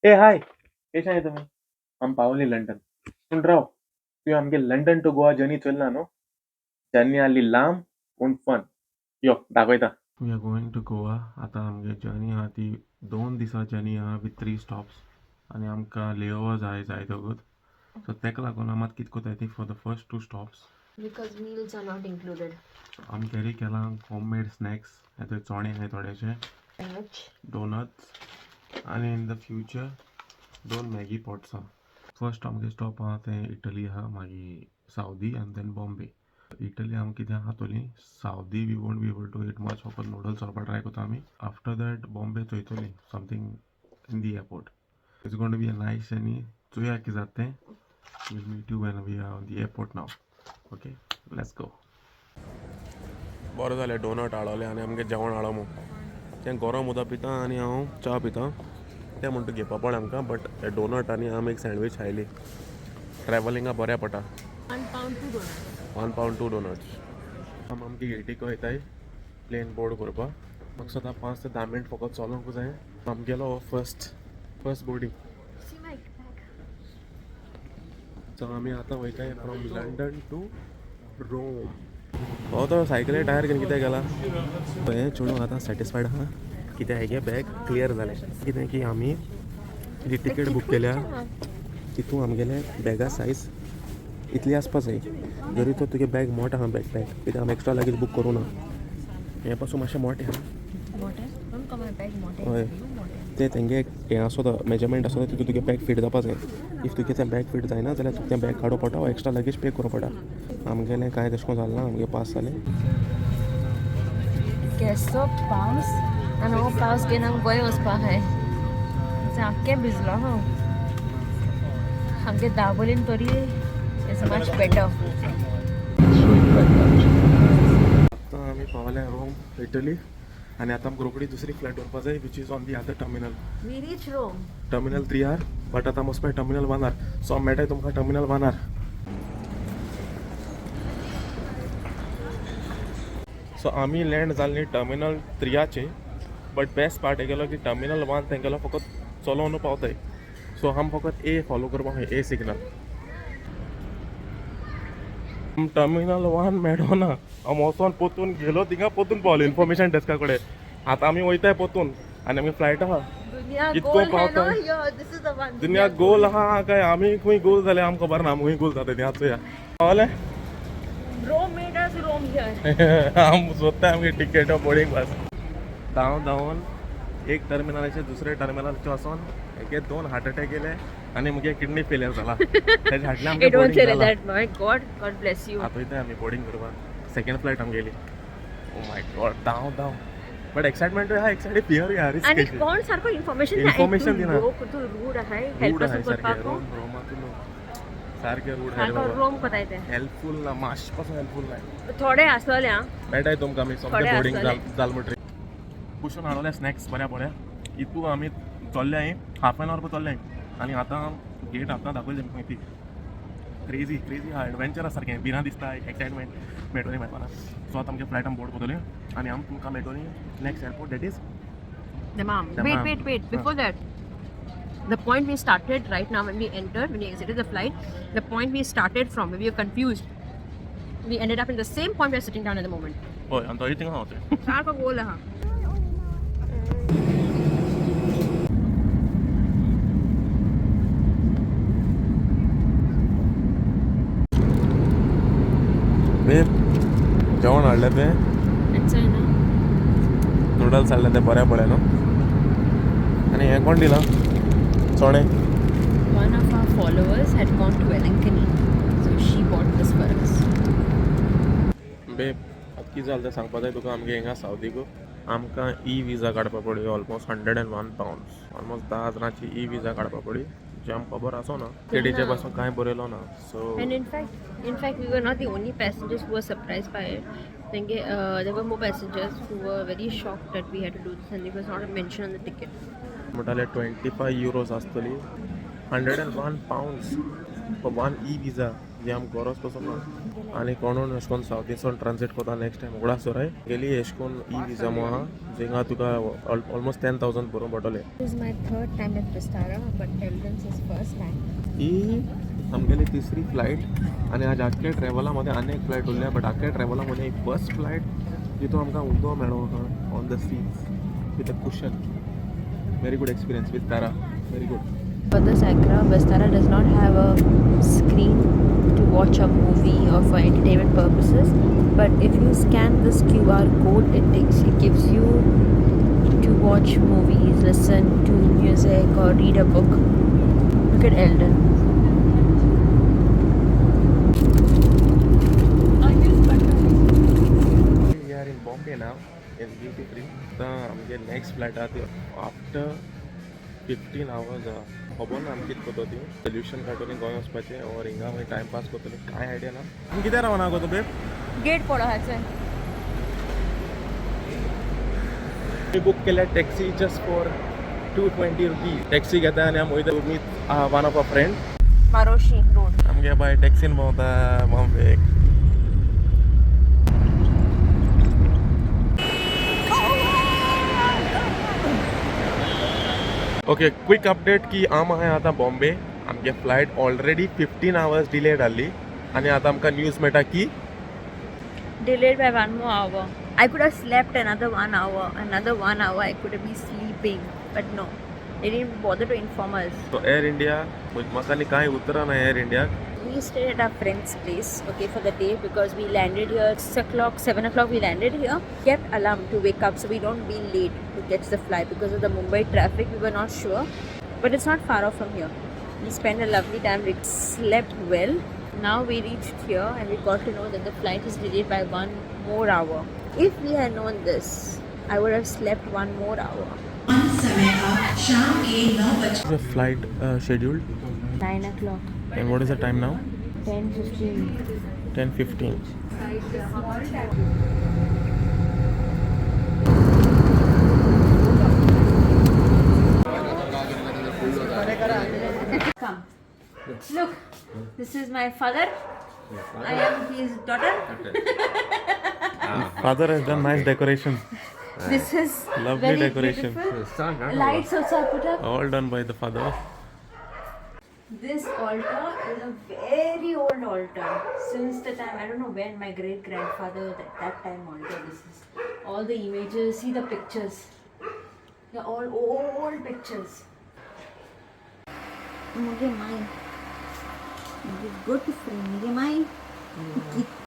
ए हाय, कशें आहाय तुमी? आमी पावली लंडन. पूण राव, तुवें आमगे लंडन टू गोवा जर्नी चोयला न्हू? जर्नी आहली लांब पूण फन. यो दाखयता. We are going to Goa. आतां आमगे जर्नी आहा ती 2 दिसा जर्नी आहा विथ 3 स्टॉप्स आनी आमकां लेओवर जाय जायते वगत. सो ताका लागून आमी आतां कितें कोताय ती for the first 2 stops Because meals are not included. आमी कॅरी केलां होममेड स्नॅक्स, हे चणे आहाय थोडेशे, Sandwich. Donuts आनी in the future 2 Maggi pots आहा. फर्स्ट आमगे स्टॉप आहा तें इटली आहा, मागीर सावदी आनी then Bombay. Italy आमी कितें Khatauli, Saudi we won't be able to eat much, फकत नुडल्स व्हरपा ट्राय करता आमी. After that Bombay चोयतोली something in the airport. It's going to be a nice journey. चोया कितें जाता तें. We'll meet you when we are on the airport now. Okay, let's go. बरें जालें डोनट हाडले आनी आमगे जेवण हाडलो म्हूण. तें गरम उदक पिता आनी हांव च्या पिता. तें म्हणटा घेवपा पडलें आमकां, बट ते डोनट आनी आमी एक सँडवीच खायली. ट्रॅवलिंगा बऱ्या पडटा. 1 pound 2 donuts. 1 pound 2 donuts. आमी आमगे गेटीक वयताय प्लेन बोर्ड करपाक. म्हाका सदां 5 ते 10 मिनट फकत चलोवंक जाय. आमगेलो first boarding. See my bag. So आमी आतां वयताय फ्रॉम लंडन टू रोम. हो तो सायकली टायर घेवन कित्याक गेला हें चेडूं आतां सॅटिस्फायड आहा कित्याक हेगे बॅग क्लियर जालें. कितें की आमी जी टिकेट बूक केल्या तितून आमगेले बॅगा सायज इतली आसपा जाय. जरी तर तुगे बॅग मोठो आहा, बॅक पॅक, कित्याक आमी एक्स्ट्रा लगेज बूक करूं ना, हें पासून मातशें मोटें आहा. मोठे? Don't call my bag मोठे. हय. You मोठे. तें तेंगे हें आसता मेजरमेंट आसता तितून तुगे बॅग फीट जावपा जाय. If तुगे तें बॅग फीट जायना जाल्यार तुका तें बॅग काडूं पडटा वा एक्स्ट्रा लगेज पे करूं पडटा. आमगेलें कांय तशें करून जालें ना, आमगे पास जालें. केसो पावस आनी हो पावस घेवन आमी गोंय वचपाक जाय. सामकें भिजलो हांव. आमगे दाबोलीन तरी is much better. आतां आमी पावले रोम, इटली आनी आतां आमकां रोखडी दुसरी फ्लायट व्हरपा जाय which is on the other terminal. We reach Rome. Terminal 3 R, but आतां वचपा टर्मिनल 1 आर. सो हांव मेळटाय तुमकां टर्मिनल 1 आर. सो आमी लँड जाल्ली टर्मिनल 3आचे, बट बेस्ट पार्ट हें की टर्मिनल 1 तेंगेलो फकत चलोवन पावताय. सो आम फकत ए फॉलो करपाक जाय, ए सिग्नल. टर्मिनल 1 मेळना, हांव वचोन पोतून गेलो थिंगा, पोतून पावलो इन्फॉर्मेशन डेस्का कडेन. आतां आमी वयताय पोतून आनी आमगे फ्लायट आहा. दुनिया इतको गोल है पावता. नो, यो this is the one. दुनिया गोल आहा काय आमी खंय गोल जाले आमकां खबर ना, आमी खंय गोल जाता तें चोया. पावले. Rome made us roam here. आम सोदता आमगे टिकेट बोर्डींग पास. धांव धांवन एक टर्मिनलाचे दुसरे टर्मिनलाचे वचोन हेगे 2 हार्ट अटॅक येयले आनी मुगे किडनी फेलियर जाला. तेजे फाटल्यान आमगे It won't boarding say like जाला. that. My God, God bless you. आतां वयताय आमी बोर्डींग करपाक. सेकंड फ्लायट आमगेली. ओ my God, धांव धांव. बट एक्सायटमेंटूय आहा, एक्सायटेड फियर आहा, रिस्क आनी कशी. कोण सारको इन्फॉर्मेशन Information दिना. लोक तूं रूड आहाय, हेल्प रूड पासून आहाय सारकें. करपाक. रोम रोमातू लोक सारकें रूड आहाय सारको बाबा. रोम कोताय ते. हेल्पफूल ना, मातशें पासून हेल्पफूल ना. थोडे आसतले आं. मेळटाय तुमकां आमी सोमतें थोडे बोर्डींग आसतले. जाल म्हणटरी. कुशून हाडले स्नॅक्स बऱ्या बऱ्या. इतू आमी चल्ले हाफ एन our चल्ले आनी आतां गेट आतां दाखयली तुमकां ती. क्रेजी क्रेजी आहा, एडवेंचर आसा सारकें, भिरांत दिसता, एक्सायटमेंट मेळटली मेळपाना. सो आतां आमगे फ्लायट आमी बोर्ड करतले आनी आमी तुमकां मेळटली next airport, that is Dammam. Dammam. Wait, wait, wait. Before that, the point we started right now when we entered, when we exited the flight, the point we started from, we were confused. We ended up in the same point we are sitting down at the moment. हय, आनी तोय थिंगा आहा तें. सारको गोल आहा. Babe, जेवण हाडलें तें. It's ना. नुडल्स हाडले ते बरें पळय न्हू. आनी हें कोण दिलां चणे? One of our followers had gone to Velankani, so she bought this for us. Babe, आतां कितें जालें तें सांगपा जाय तुका. आमगे हिंगा सावदीक आमकां ई विजा काडपा पडली, almost 101 pounds, almost 10 हजारांची ई विजा काडपा पडली, जे आमकां खबर आसो ना. टिकेटीचे पासून कांय बरयलो ना. So And in fact, we were not the only passengers who were surprised by it. Think, there were more passengers who were very shocked that we had to do this, and it was not mentioned on the ticket. म्हणटाले 25 euros आसतली. 101 pounds for one e visa, जे आमकां गरज पासून ना. आनी कोणून अशें करून सावदीसून transit करता नेक्स्ट टायम उगडास दवराय गेली एशें करून ई विजा म्हूण आहा जिंगा तुका ऑलमोस्ट 10,000 भरूंक पडटले. This is my third time at Vistara, but Eldon's is first time. ही आमगेली तिसरी फ्लायट आनी आज आख्खे ट्रॅव्हला मदें आनी एक फ्लायट उरल्या, बट आख्खे ट्रॅव्हला मदें एक फर्स्ट फ्लायट जितून आमकां उदो मेळो आहा on the seats with a cushion. Very good experience with Tara, very good. For this Accra, Vistara does not have a screen to watch a movie or for entertainment purposes. But if you scan this QR code, it gives you to watch movies, listen to music, or read a book. Look at Eldon. We are in Bombay now in duty free. आतां आमगे next flight आहा ती after 15 hours आहा. खबर ना आमी कितें करता ती सोल्युशन काडटली गोंय वचपाचें ओर हिंगा मागीर टायम पास करतली कांय आयडिया ना. आमी कित्याक रावना गो तूं बेब? Gate पडो हाचे. मी बूक केल्या taxi just for 220 rupees. Taxi घेता आनी आमी वयता meet one of a friend. Maroshi Road. आमगे बाय टॅक्सीन भोंवता बॉम्बेक. ओके, क्विक अपडेट की आम आहाय आतां बॉम्बे. आमगे फ्लायट ऑलरेडी 15 आवर्स डिलेड आहली आनी आतां आमकां न्यूज मेळटा की Delayed by one more hour. I could have slept another 1 hour. Another 1 hour I could have been sleeping. But no, they didn't bother to inform us. So air India म्हाका आनी कांय उतरां ना air इंडियाक. We stayed at our friend's place, okay, for the day because we landed here 6 o'clock, 7 o'clock. We landed here. Kept alarm to wake up so we don't be late to catch the flight because of the Mumbai traffic. We were not sure, but it's not far off from here. We spent a lovely time. We slept well. Now we reached here and we got to know that the flight is delayed by one more hour. If we had known this, I would have slept one more hour. समय अब शाम K 9 बज The flight scheduled 9 o'clock, and what is the time now? 10:15. 10:15. Come. Look, this is my father. I am his daughter. Father has done nice decoration. This is Lovely very decoration. beautiful. Lights also are put up. All done by the father. This altar is a very old altar. Since the time, I don't know when my great grandfather, that time altar. This is all the images. See the pictures. They're all old pictures. मुझे माई, मुझे good friend, मुझे माई.